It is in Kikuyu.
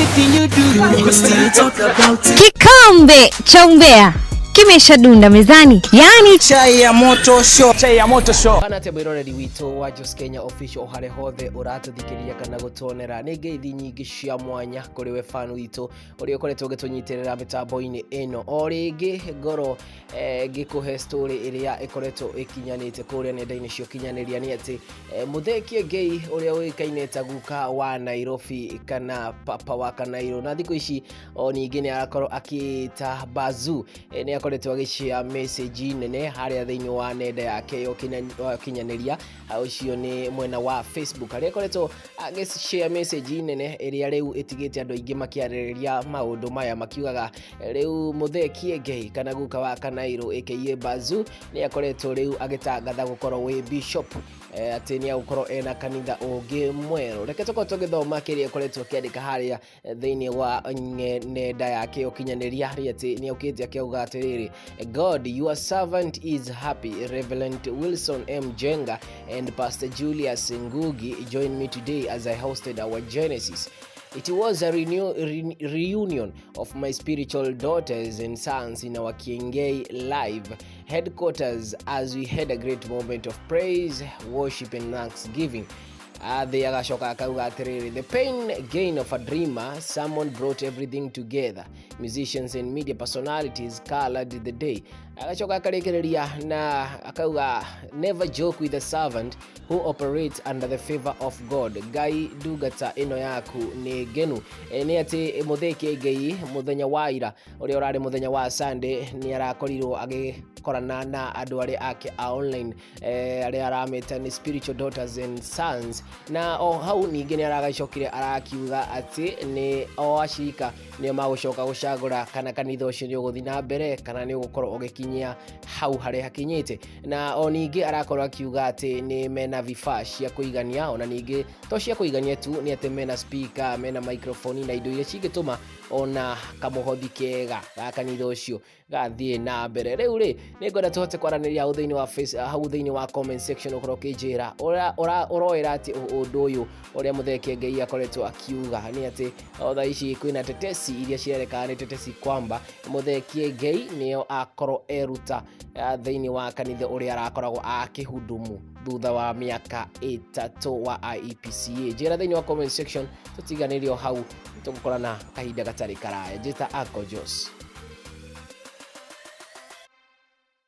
Anything you do, we still talk about it. Kikombe cha umbea kimeshadunda mezani, yaani Chai ya moto show. Chai ya moto show. Kana atä mwä witå wa Jos Kenya Official o harä hothe å ratå thikä ria kana gå tuonera nä ngeithi nyingä cia mwanya kå rä we fan witå å rä a å koretwo å gä tå nyitä rä ra mä tambo-inä ä no. O rä ngä ngorwo ngä kå he story ä rä a ä koretwo ä kinyanä te kå rä a nenda-inä cia ũkinyanä ria nä atä Muthee Kiengei å rä a å ä kaine ta guka wa Nairobi kana papa wa Kanairo, na thikå ici o ningä nä arakorwo akä ta Bazu, nä akoretwo agä share message nene harĩa thĩinĩ wa nenda yake ya ũkinyanĩria. Ũcio nĩ mwena wa Facebook harĩa akoretwo agĩ share message nene ĩrĩa rĩu ĩtigĩte andũ aingĩ makĩarĩrĩria maũndũ maya makiugaga rĩu Muthee Kiengei kana guka wa Kanairo aka Bazu nĩ akoretwo rĩu agĩtangatha gũkorwo wĩ bishop, atĩ nĩ agũkorwo ena kanitha ũngĩ mwerũ. Reke tũkorwo tũgĩthoma kĩrĩa akoretwo akĩandĩka harĩa thĩinĩ wa nenda yake ya ũkinyanĩria, harĩa atĩ nĩ okĩte akĩauga atĩrĩrĩ, "God, your servant is happy. Reverend Wilson M Jenga and Pastor Julius Ngugi joined me today as I hosted our Genesis. It was a reunion of my spiritual daughters and sons in our Kiengei Live headquarters as we had a great moment of praise, worship and thanksgiving." Athĩ agacoka akauga atĩrĩrĩ, "The pain gain of a dreamer. Someone brought everything together. Musicians and media personalities colored the day." Agacoka akarĩkĩrĩria na akauga, "Never joke with a servant who operates under the favor of God. Ngai, ndungata ĩno yaku nĩ ngenu." Nĩ atĩ Muthee Kiengei mũthenya wa ira ũrĩa ũrarĩ mũthenya wa Sunday nĩ arakorirwo agĩkorana na andũ arĩa ake a online, arĩa aramĩta nĩ spiritual daughters and sons, na o hau ningĩ nĩ aragĩcokire arakiuga atĩ nĩ o acirika nĩo magũcoka gũcagũra kana kanitha ũcio nĩ ũgũthiĩ na mbere kana nĩ ũgũkorwo ũgĩkinyia hau harĩa hakinyĩte. Na o ningĩ arakorwo akiuga atĩ nĩ mena vifaa cia kũigania, ona ningĩ to cia kũigania tu, nĩ atĩ mena speaker, mena microphone na indo iria cingĩtũma ona kamũhothi kega ga kanitha ũcio gathiĩ na mbere. Rĩu rĩ, nĩ ngwenda tũhote kwaranĩria hau thĩinĩ wa face, hau thĩinĩ wa comment section, ũkorwo ũkĩnjĩra ũroera atĩ ũndũ ũyũ ũrĩa Muthee Kiengei akoretwo akiuga nĩ atĩ o thaa ici kwĩna tetesi iria cirerekana nĩ tetesi kwamba Muthee Kiengei nĩo akorwo eruta thĩinĩ wa kanitha ũrĩa arakoragwo akĩhudumu thutha wa mĩaka 3 wa IEPCA. Njĩra thĩinĩ wa comment section, tũtiganĩrio hau, tũgũkorana kahinda gatarĩ karaya. Njĩta Uncle Jos.